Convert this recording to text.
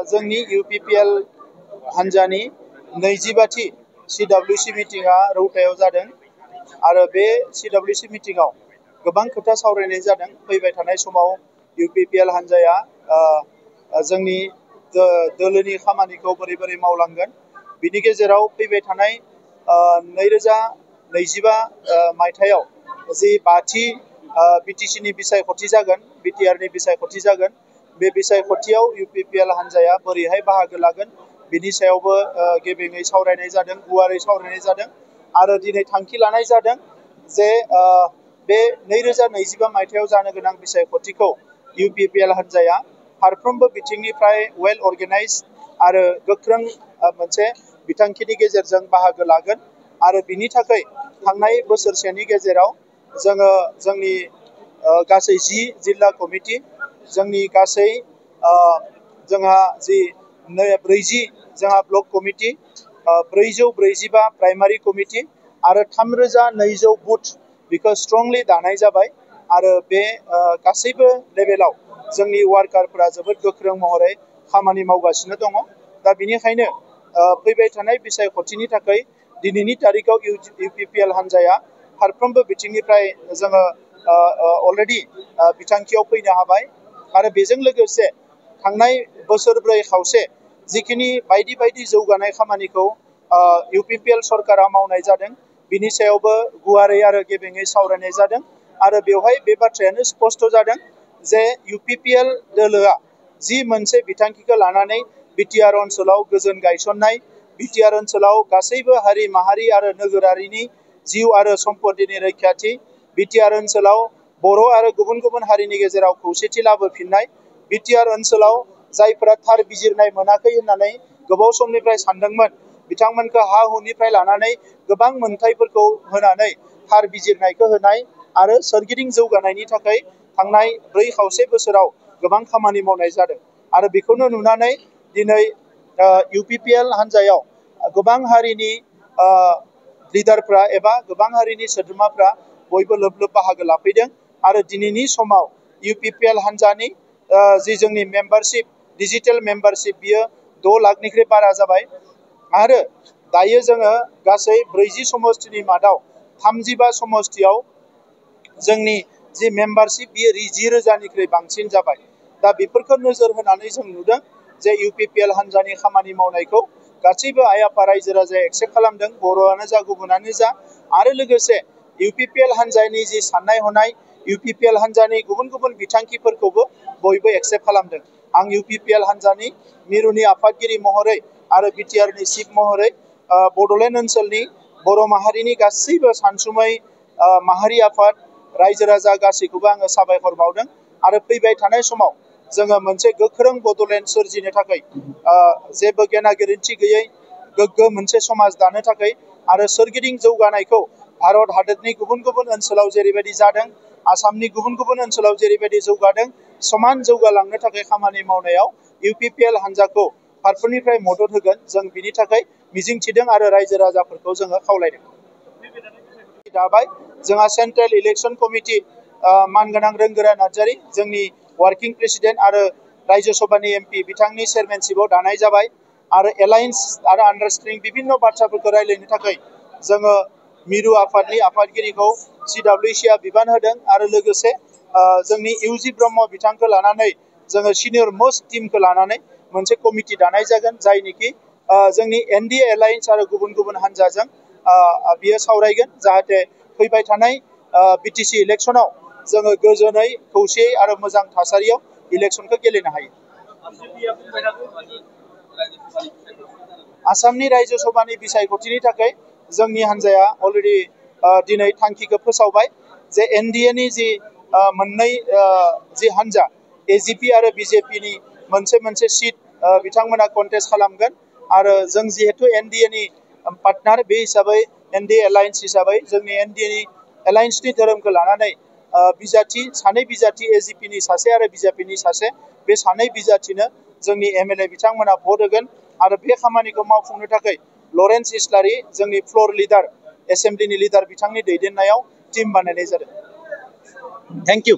जोंनि UPPL हान्जानि 25थि CWC मिटिंआ रौतायाव जादों आरो बे CWC मिटिंआव गोबां खोथा सावरायनाय जादों। फैबाय थानाय समाव UPPL हान्जाया जोंनि दोलोनि खामानिखौ बोरै मावलांगोन, बिनि गेजेराव फैबाय थानाय 2025 मायथाइयाव जि 5थि BTC नि बिसायख'थि जागोन, BTR नि बिसायख'थि जागोन, बे बिसायख'थियाव UPPL हान्जाया बोरैहाय बाहागो लागोन बिनि सायावबो गेबेङै सावरायनाय जादों, गुवारै सावरायनाय जादों आरो दिनै थांखि लानाय जादों जे बे 2025 मायथाइयाव जानो गोनां बिसायख'थिखौ UPPL हान्जाया फारफ्रोमबो बिथिंनिफ्राय वेल अर्गेनाइज आरो गोख्रों मोनसे बिथांखिनि गेजेरजों बाहागो लागोन आरो बिनि थाखाय थांनाय बोसोरसेनि गेजेराव जोङो जोंनि गासै 10 जिल्ला कमिटि, जोंनि गासै जोंहा जि 40 जोंहा ब्लक कमिटि, 445 प्राइमारि कमिटि आरो 3200 बुथ बेखौ स्ट्रंलि दानाय जाबाय आरो बे गासैबो लेभेलाव जोंनि वार्कारफोरा जोबोद गोख्रों महरै खामानि मावगासिनो दङ। दा बिनिखायनो फैबाय थानाय बिसायख'थिनि थाखाय दिनैनि तारिखआव UPPL हान्जाया फारफ्रोमबो बिथिंनिफ्राय जोङो अलरेडि बिथांखियाव फैनो हाबाय आरो बेजों लोगोसे थांनाय बोसोरब्रै खावसे जिखिनि बायदि जौगानाय खामानिखौ UPPL सरकारा मावनाय जादों बिनि सायावबो गुवारै आरो गेबेङै सावरायनाय जादों आरो बेवहाय बे बाथ्रायानो स्पष्ट जादों जे UPPL दोलोआ जि मोनसे बिथांखिखौ लानानै BTR ओनसोलाव गोजोन गायसननाय, BTR ओनसोलाव गासैबो हारि माहारि आरो नोगोरारिनि जिउ आरो सम्पतिनि रैखाथि, BTR ओनसोलाव बर' आरो गुबुन हारिनि गेजेराव खौसेथि लाबोफिननाय, BTR ओनसोलाव जायफोरा थार बिजिरनाय मोनाखै होननानै गोबाव समनिफ्राय सानदोंमोन बिथांमोनखौ हा हुनिफ्राय लानानै गोबां मोनथायफोरखौ होनानै थार बिजिरनायखौ होनाय आरो सोरगिदिं जौगानायनि थाखाय थांनाय 4 खावसे बोसोराव गोबां खामानि मावनाय जादों आरो बेखौनो नुनानै दिनै UPPL हान्जायाव गोबां हारिनि लिडारफ्रा एबा गोबां हारिनि सोद्रोमाफ्रा बयबो लोब बाहागो लाफैदों आरो दिनैनि समाव UPPL हान्जानि जि जोंनि मेम्बारशिप, डिजिटेल मेम्बारशिप, बियो 6 लाखनिख्रुइ बारा जाबाय आरो दायो जोङो गासै 40 समष्टिनि मादाव 35 समष्टियाव जोंनि जि मेम्बारशिप बियो 10,000निख्रुइ बांसिन जाबाय। दा बेफोरखौ नोजोर होनानै जों नुदों जे UPPL हान्जानि खामानि मावनायखौ गासैबो आइ आफा रायजो राजाया एक्सेप्ट खालामदों, बर'आनो जा गुबुनानो जा आरो लोगोसे UPPL हान्जानि जि साननाय हनाय, UPPL हान्जानि गुबुन बिथांखिफोरखौबो बयबो एक्सेप्ट खालामदों। आं UPPL हान्जानि मिरुनि आफादगिरि महरै आरो BTR नि चिफ महरै बड'लेण्ड ओनसोलनि बर' माहारिनि गासैबो सानसुमै माहारि आफाद रायजो राजा गासैखौबो आङो साबायखर बावदों आरो फैबाय थानाय समाव जोङो मोनसे गोख्रों बड'लेण्ड सोरजिनो थाखाय जेबो गेना गोरोन्थि गैयै गोग्गो मोनसे समाज दानो थाखाय आरो सोरगिदिं जौगानायखौ भारत हादरनि गुबुन ओनसोलाव जेरैबायदि जादों, आसामनि गुबुन ओनसोलाव जेरैबायदि जौगादों, समान जौगालांनो थाखाय खामानि मावनायाव UPPL हान्जाखौ फारफ्रोमनिफ्राय मदद होगोन जों बिनि थाखाय मिजिंथिदों आरो रायजो राजाफोरखौ जोङो खावलायदों। दाबाय जोंहा सेन्ट्रेल इलेक्शन कमिटि मानगोनां रोंगोरा नार्जारी जोंनि वार्किं प्रेसिडेन्ट आरो रायजो सभानि MP बिथांनि चेयारमेनशिपआव दानाय जाबाय आरो एलायन्स आरो आन्डारस्टेन्डिं बिभिन्न बाथ्राफोरखौ रायज्लायनो थाखाय जोङो मिरु आफादनि आफादगिरिखौ CWC आ बिबान होदों आरो लोगोसे जोंनि UG ब्रह्म बिथांखौ लानानै जोङो सिनियर मोस्ट टीमखौ लानानै मोनसे कमिटि दानाय जागोन जायनिखि जोंनि NDA एलायन्स आरो गुबुन हान्जाजों बियो सावरायगोन जाहाथे फैबाय थानाय BTC इलेक्शनाव जोङो गोजोनै खौसेयै आरो मोजां थासारियाव इलेक्शनखौ गेलेनो हायो। आसामनि रायजो सभानि बिसायख'थिनि थाखाय जोंनि हान्जाया अलरेडि दिनै थांखिखौ फोसावबाय जे NDA नि जि मोननै जि हान्जा AGP आरो BJP नि मोनसे सिट बिथांमोना कन्टेस्ट खालामगोन आरो जों जिहेतु NDA नि पार्टनार बे हिसाबै NDA एलायन्स हिसाबै जोंनि NDA नि एलायन्सनि धोरोमखौ लानानै सानै बिजाथि AGP नि सासे आरो BJP नि सासे बे सानै बिजाथिनो जोंनि MLA बिथांमोना भट होगोन आरो बे खामानिखौ मावफुंनो थाखाय लरेन्स इस्लारि जोंनि फ्ल'र लिडार एसेम्ब्लिनि लिडार बिथांनि दैदेननायाव टीम बानायनाय जादों। Thank you.